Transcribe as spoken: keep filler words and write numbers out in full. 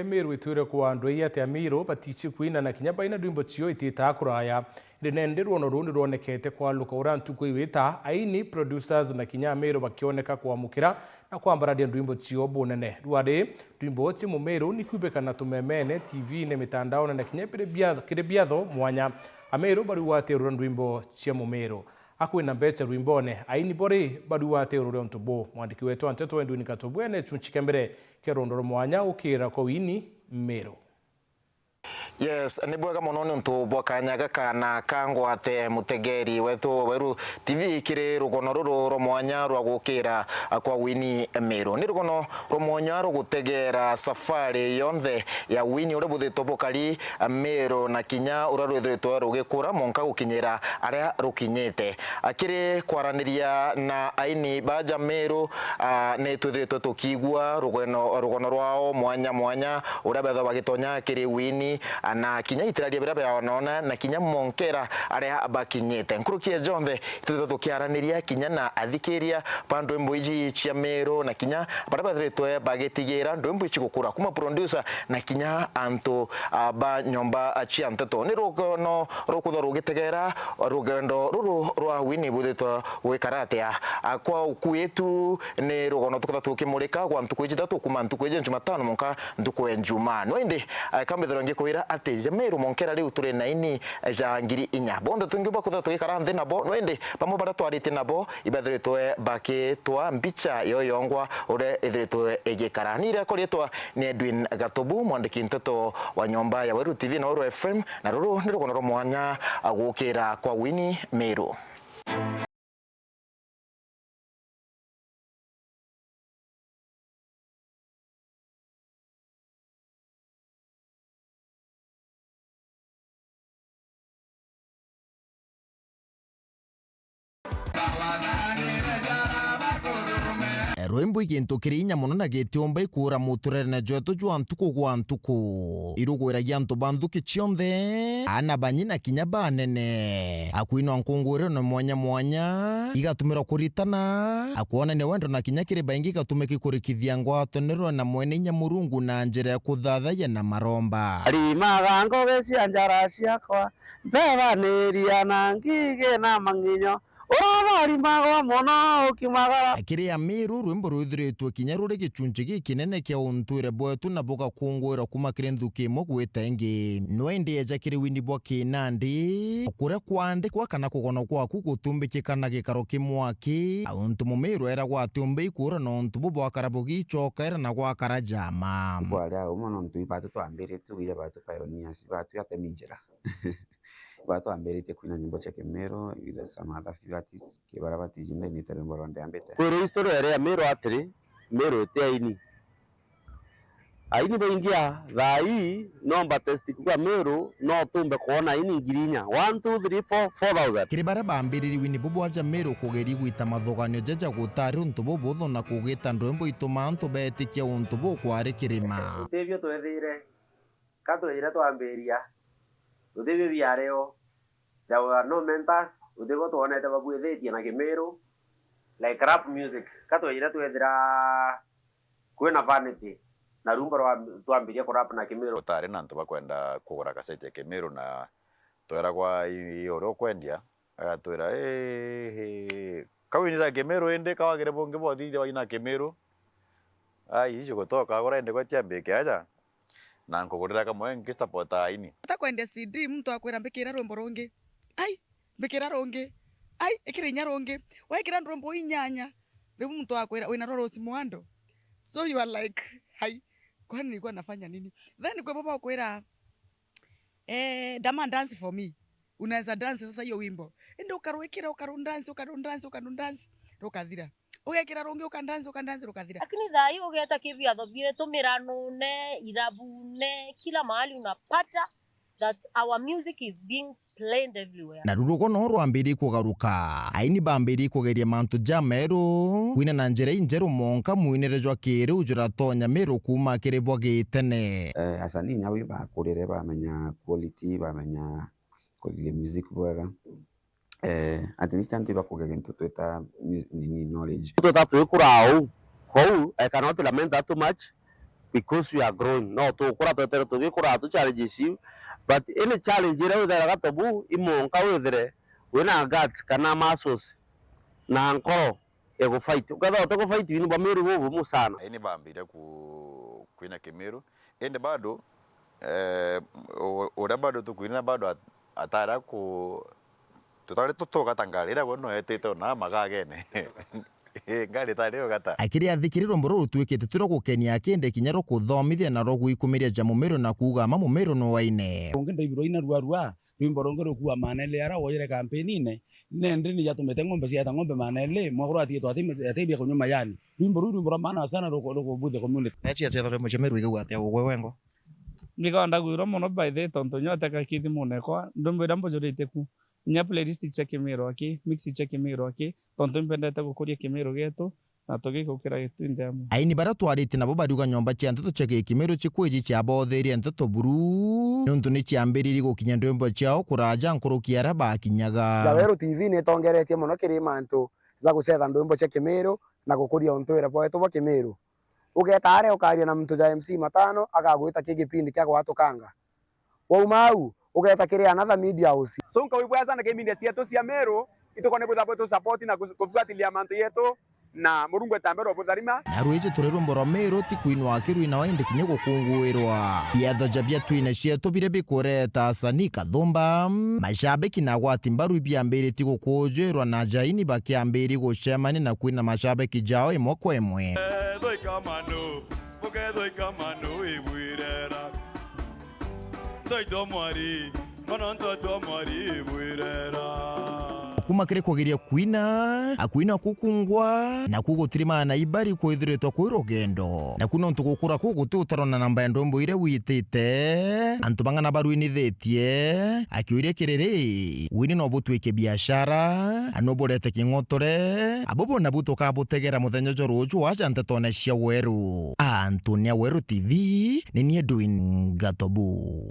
Meru itwire kwa andu ii ati Amiru batici kwina na kinya baina ndwimbo cio ititaa kuraya. Indi nendi rwono ruu ni rwonekete kwaluka uria ntuku iu itaa, aini, producers na kinya Amiru bakioneka kwamukira na kwambararia ndwimbo cio bunene. Rwari ndwimbo cia Mumiru ni kwibika na tumemene, T V-ini, mitandaone na kinya biri bia-, kiri biatho mwanya. Amiru bariu watirura ndwimbo cia Mumiru. Akwina mbeca rwimbone, aini bo ri bariu watirure untu buu. Mwandiki wetu wa nteto Edwin Katobwe ne chunchi kia mbere kia rondo rwa mwanya ukira kwa wini Miru. Yes, ni bwega mono niuntu bwa kanya gaka na kangwate mutegeri wetu Weru T V kiri rugono ruru rwa mwanya rwa gukira kwa wini Miru. Ni rugono rwa mwanya rwa gutegera safari yonthe ya wini uria buthitwe bukari Miru na kinya uria rwithiritwe rugikura monka gukinyira aria rukinyite. Akiri kwaraniria na aini ba ja Miru, ah, ni twithiritwe tukiigua rugeno-, rugono rwao mwanya mwanya, uria bethwa bagitonya kiri wini, ah, na kinya itiraria biria biaonona, na kinya monkera aria bakinyite. Nkuruki ya jonthe, itwithirwe tukiaraniria kinya na athikiria ba ndwimbo iji cia Miru, na kinya baria bethiritwe bagitigira ndwimbo ici gukura, kuma producer na kinya antu, ah, ba nyomba, ah, cia nteto. Ni rugono rukwithwa rugitegera rugendo ruru rwa wini buthitwe gwikara atia. Ah, kwa ukui tu ni rugono tukwithwa tukimurika gwa ntuku iji ithatu, kuma ntuku iji Jumatano monka ntuku ya Njumaa. No indi, ah, kambithirwa ngikwira ati ja Miru monkera riu turi na ini ja ngiri inya. Bonthe twingi bakwithwa tugikara nthi nabo, no indi bamwe baria twaritie nabo ibethiritwe bakitwa mbicha yoyongwa uria ithiritwe igikara. Ni iria ko riitwa ni Edwin Gatobu, mwandiki nteto wa nyomba ya Weru T V na Weru F M, na ruru ni rugono rwa mwanya gukira kwa wini Miru. Rwimbo i gintu kiri inya mono na gitiumba ikuura muturerene jwetu jwa ntuku gwa ntuku. Irugwiragia antu ba nthuki cionthe, aana banyi na kinya banene. Akwinwa nkungwiriro na mwanya mwanya, igatumirwa kuritana, akwonania wendo na kinya kiri baingi igatumika ikurikithia ngwataniro na mwene inya Murungu na njira ya kuthathayia na maromba. Arimaga ngugi cia njara ciakwa, mpebaniria na ngigi na mang'inyo, uratharimagwa mono ukimagara. Kiri Amiru, rwimbo rwithiritwe kinya ruri gicunci gikinene kia untwire bwetu na bugakungwirwa kuma kiri nthuki imwe gwita ingi. No indi eja kiri wini bwa kinandi, kuria kwandikwa kana kugonwa kwaku gutumbikika na gikaro ki mwaki, untu Mumiru eragwa atiumbi ikuura nontu bu bwakara bugicokaira na gwakara jama. Kwaria umo nontu ibatu twambiritie tu ija batu pioneers, batu atemi njira. Batwambiritie kwina nyimbo cia Kimiru, either some other few artists, ki baria batiji ndainite rwimbo rwa ndiambite. Kwirwa history ya Miru atiri, Miru iti aini. Aini baingi a thaa ii, no mba test kuga Miru, no tumbe kwona aini ngiri inya. One, two, three, four, four thousand. Kiri baria bambiririe wini bu bwa ja Miru kugeria gwita mathuganio jaja gutari untu bubuthu na kugita ndwimbo ituma antu betikia untu bu kwari kirima. Utibio twethire Ka twejire twambiria, gutibio biario, there were no mentors, gutibo twonete babwithitie na Kimiru, like rap music. Ka twejire twethira kwina vanity, na rumba rwa-, twambiria ku rap na Kimiru. Gutari na antu bakwenda kugura kaseti ya Kimiru, na tweragwa i, i uria ukwendia, agatwira, "Ii, kawinira Kimiru indi kawagire bungi bwa uthithia waina Kimiru." Ai, icio gutoka agura indi gwe ciambike aja. Na nkugurira kamwe nkisupporta aini. Ata kwendia C D, muntu akwira, "Mbikira rwimbo rungi. Ai, mbikira rungi. Ai, ikira inya rungi." Waikira rwimbo inyanya, riu muntu akwira, "Wina rwo Rose Muhando?" So you are like, "Hai, kwani nilikuwa nafanya nini?" Then kwi bo bakwira, "Eh, dama dance for me." Unaweza dance sasa hiyo wimbo. Indi ukarwikira, ukaru dance, ukaru dance, ukaru dance, rukathira. Ugekira rungi, uka dance, uka dance, rukathira. Lakini thaa hii ugeeta kibiatho bietu miranune, irabune, kila mahali unapata that our music is being played everywhere. Na rurugo no rwambirie kugaruka. Aini bambirie kugeria mantu jameru, kwina na njira injeru monka mwinire jwa kiriu juratonya Miru kuuma kiri bwa gitene. Eh, asanii nyabo ibakurire, bamenya quality, bamenya kuthithia music bwega. Eh, at least antu ibakuge gintu twita mu-, nini, knowledge. Twita twikura au, kou, I cannot lament that too much. because we are growing. No tukura, twetere tugikura tu challenges iu, but any challenge iria withaira Gatobu imonka withire wina guts kana muscles na nkoro ya gufight. Ukethira utigufight, wini bwa Meru bubumu sana. Aini bambire ku-, kwina Kimiru. Indi bado, eh, u-, uria bado tukwina bado at-, atara ku-, tutari tutugata ngari iria we no etite ona magagene. Ii, ngari itari ugata. Akiri athikiri rwimbo ruru rutwikite tu rwa gukenia akindi kinya rwa kuthomithia na rwa gwikumiria ja Mumiru na kuuga ma Mumiru no waine. Ungi ndaibirwa ina rua rua, rwimbo rungi rukua manele ara woyere kampeni-ine, nendi ni jatumite ng'ombe cieta ng'ombe manele, mwakuru atigitwe ati, ati bia kunywa majani. Rwimbo ruu rwimbo rwa maana sana ruku-, rukubuthia community. Nechi acetha rwimbo cia Meru igagua atia ugwe wengo? Ndigonda gwirwa mono by the way, tontu nyote kakithi munekwa, ndumbe iria mbujurite ku. Inya playlist cia Kimiru aki, mix cia Kimiru aki, tontu impendete gukuria Kimiru gietu, na tugikukira gitinde amwe. Aini baria twaritie nabo bariuga nyomba cia nteto cia Gikimiru cikwiji ciabothirie nteto buru, niuntu ni ciambiririe gukinya ndwimbo ciao kuraja nkuruki aria bakinyaga. Jaweru T V ni itongeretie mono kiri mantu ja gucetha ndwimbo cia Kimiru na gukuria untwire bwetu bwa Kimiru. Ugeta aria ukaria na muntu ja M C matano, agagwita ki gipindi kia gwatukanga. Wauma au, ugeta kiri another media house. So, nkawibweza na ki media cietu cia Meru, itukone bwitha bwitu support na ku-, kufuatilia mantu yetu, na Murungu etambe rwo butharima. Na rwiji turi rwimbo rwa Meru, ti kwinwa akirwina o indi kinya gukunguirwa. Biatho ja bia twine cietu biria bikureta asanii kathumba, mashabiki na agwati mbaru ibiambiritie gukunjuirwa na aini bakiambiririe gucemania na kwina mashabiki jao imwe kwa imwe. Ethwe ikamano. Bukethwa ikamano ibwirera. Ntoito mwari, mono ntoito mwari ibwirera. Kuma kiri kugeria kwina, akwina kukungwa, naku gutirimana na ibari kwithiritwe kwi rugendo. Naku nontu gukura kuu guti utaro na namba ya ndwimbo iria witite, antu bang'ana barwinithitie, akiuria kiriri, wini no butwike biashara, no burete king'otore, abo bo nabu tukabutegera muthenya jwa ruju waja ntetone cia Weru. Antonia Weru T V, ni nie Edwin Gatobu.